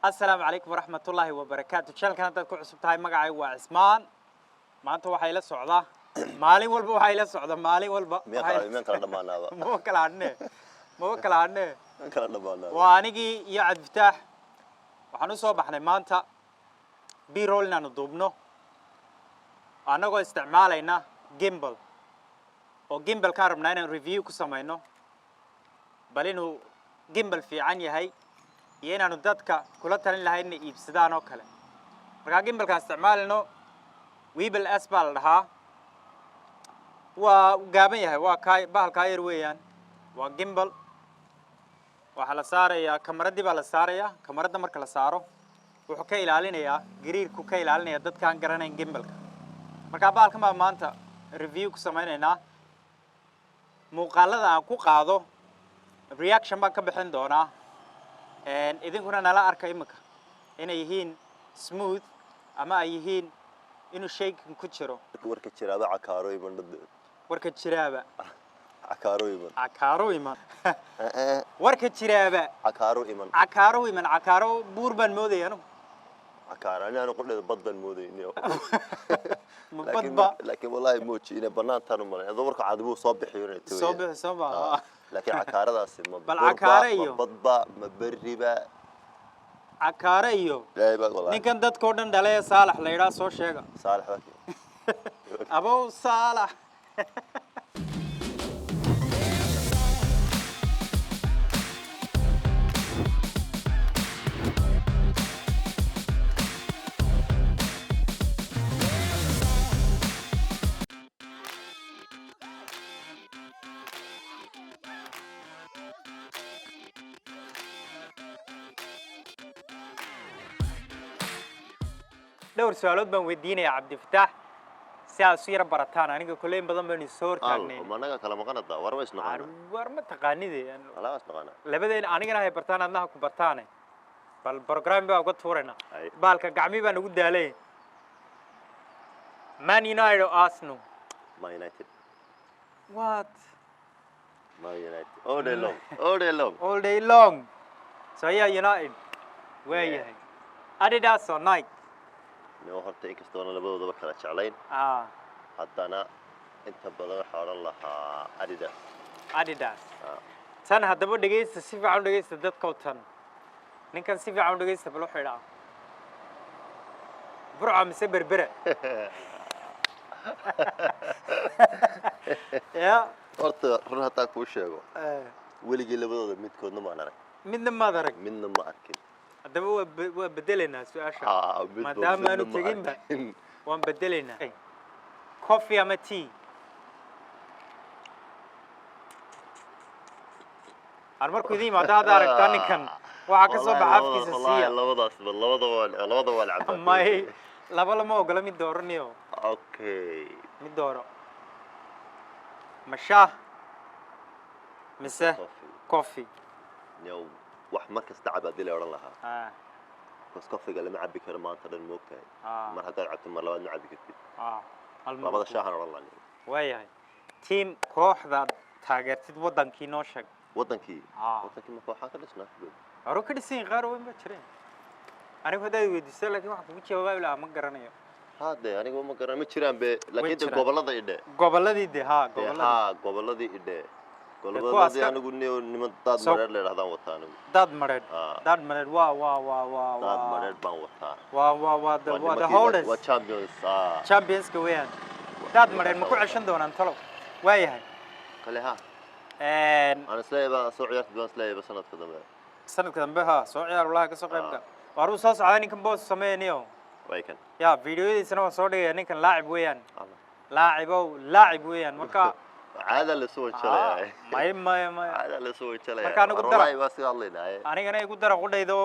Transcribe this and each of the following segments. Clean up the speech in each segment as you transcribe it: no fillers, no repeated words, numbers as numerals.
Asalaamu calaykum waraxmatullaahi wabarakaatu. Channelkan haddaad ku cusub tahay, magacaygu waa Cismaan. Maanta waxaa ila socdaa, maalin walba waxaa ila socda, maalin walba miyaan waxaa kala miyaan kala dhamaanaaba? Maba kala hadhne, maba kala hadhne. Miyaan kala dhamaanaaba? Waa anigii iyo Cabdifataax. Waxaan u soo baxnay maanta B-roll inaanu duubno, annagoo isticmaalayna gimbal, oo gimbalkaan rabnaa inaan review ku samayno, bal inuu gimbal fiican yahay iyo inaanu dadka kula talin lahayn inay iibsadaan oo kale. Markaa gimbalkaan isticmaalayno Weebill S baa la dhahaa. Waa gaaban yahay, waa kaa bahalkaa yar weeyaan. Waa gimbal. Waxaa la saarayaa kamaraddii baa la saarayaa. Kamaradda marka la saaro, wuxuu ka ilaalinayaa gariirku, ka ilaalinaya dadkaan garanayn gimbalka. Markaa bahalkan baa maanta review ku samaynaynaa. Muuqaalada aan ku qaado reaction baan ka bixin doonaa. Idinkuna nala arka iminka inay yihiin smooth ama ay yihiin inuu shaygan ku jiro. Warka jiraaba cakaaro iman dhad. Warka jiraaba cakaaro iman. Cakaaro iman. Warka jiraaba cakaaro iman. Cakaaro iman. Cakaaro buur baan moodaya anigu. Cakaaro ani aanu qudheeda bad baan moodayni. Ma laakiin badba? Laakiin wallahi mooji inay banaantaan u malayn adoo warka cadibuu soo bixiyo inay tahay. Soo bixi soo baa. Laakiin cakaaradaasi ma Bal burba, cakaaro ma iyo- badba, ma berriba? Cakaaro iyo Ilaahay baa wallahi. Ninkan dadkoo dhan dhalee Saalax la yidhaha soo sheega. Saalax baa Abow Saalax. Dhowr su-aalood baan weydiinayaa Cabdifataax si aad isu yara barataan. Aniga kolley in badan baynu soo hortaagnay. Ma anaga kala maqanada war ma isnaqaana? War ma taqaanide. Walaa waa isnaqaana. Labadeen anigana hay bartaan, adna ha ku bartaane. Bal program baa uga tuuraynaa. Ay. Baalka gacmi baan ugu daalay. Man United or Arsenal? Man United. What? Man United all day long, all day long. All day long. So yeah, United waa Yeah. yahay. Adidas or Nike? No, horta inkastoona labadoodaba kala jeclayn, haddana inta badan waxaa odhan lahaa Adidas. Adidas. Ah. Tan haddaba dhegeysta, si fiican u dhegeysta dadkow. Tan ninkan si fiican u dhegeysta. Bal wuxuu idhaa, Burca mise Berbera ya? Horta run haddaan kuu sheego, weligii labadooda midkoodna maan arag. Midna maad arag? Midna ma arkin. Haddaba waa bedelaynaa su-aasha. Ah, midba- Maadaama aanu midna ma teginba. arkin. Waan bedelaynaa. Coffee ama tea? Aan markuu idin yimaado hadda aragtaa ninkan waxaa ka soo Wallahi baxa afkiisa wallahi siiya. Labadaasba, labadaba waan, labadaba waan cabaa. May, laba lama ogola, mid dooraniyo. Okay. Mid dooro, ma shaah mise coffee? Coffee. Yow, wax mar kasta cab haddii la odhan lahaa, bas coffeega lama cabi karo maanta dhan, moogtahay? Mar haddaad cabto, mar labaad ma cabi kartid. Hal mar Labada shaahan odhan lahaa. Waayahay. Team, kooxdaad taageertid waddankii noo sheeg. Wadankii? Ah. Wadankii marka waxaa ka dhisnaa. Hore ka dhisan yihiin, qaar weyn baa jireen. Anigu haddaad weydiiso laakiin waxaan kugu jawaabi lahaa ma garanayo. Hade aniga ma garan, ma jiraan be, laakiin de jiraan. Gobolada idhe. Gobolladii de ha. Dee Gobolladii. Haa, gobolladii idhe. Kuwaas Gobolladii anigu niman daad mareer la yidhahdaan wataa anigu. Daad mareed. Ah. Daad mareed waa Daad waa mareer baan wataa. Waa the waa waa the nimankii- holders. Waa champions, ah. Championska weeyaan. Daad mareer ma ku ceshan doonaan talow? Waayahay. Kale ha aan isleeyahay baan soo ciyaarta baan isleeyahay sanadka dambe. Sanadka dambe ha soo ciyaar, wallahi ka soo qayb gal. Waar uu soo socdaa ninkan, boos sameynayo. Way kan. Ya, videoyadiisana waan soo dhigaya. Ninkan laacib weeyaan. Allah. Laacibow, laacib weeyaan marka. Caada la soo wajalaya. May, may, may. Caada la soo wajalaya. Marka anigu dara. Wallahi waa sida hadlaynaa. Anigana igu dara qudhaydo.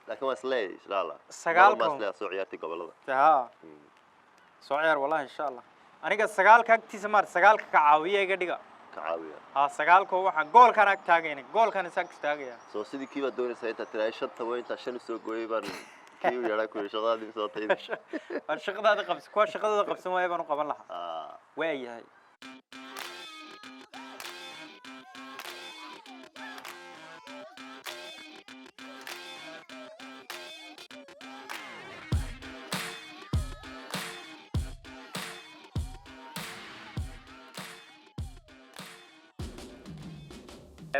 Laakiin waa isleeyahay insha Allah. Sagaalka. Mar baan isleeyahay soo ciyaartay gobolada. Ha soo ciyaar wallahi, insha Allah. Aniga sagaalka agtiisa maar, sagaalka ka caawiya iga dhiga. Ka ka caawiya. Ha, sagaalko waxaan goolkan ag taagayna, goolkan is ag taagaya. Soo sidii kii baad doonaysaa intaad tirahay shanta way, intaa shan usoo gooyay baan kii u yeedhaa ku yidhi shaqadaadii soo tayda. Waan shaqadaada qabsan, kuwa shaqadooda qabsan waaya baan u qaban lahaa. Waayahay.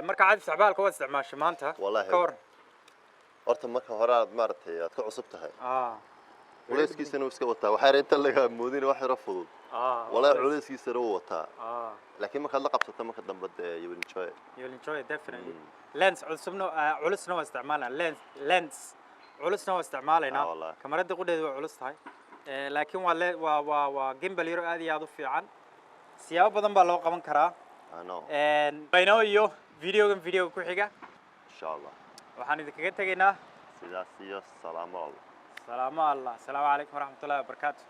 Marka cadi isticmaalka waa isticmaashay maanta. Wallahi. Ka waran? Horta marka hore aad maaragtay aad ka cusub tahay, culayskiisana wuu iska wataa. Waxaa yar inta laga moodin wax yaro fudud. Wallahi culayskiisana wuu wataa, laakiin markaad la qabsato marka dambe dee you will enjoy it. You'll enjoy it definitely. Lens cusubna, culusna waa isticmaalnaa. Lens culusna waa isticmaalaynaa. Ah, wallahi. Kamarada qudheedu waa culus tahay. Laakiin waa le waa gimbal yaro aad iyo aad u fiican. Siyaabo badan baa loo qaban karaa. I know. Bayno iyo videogan videoga ku xiga. Insha Allah. Waxaan idinkaga tegaynaa sidaas iyo salaamo Allah. Salaamo Allah. Asalaamu calaykum waraxmatullahi wabarakaatu.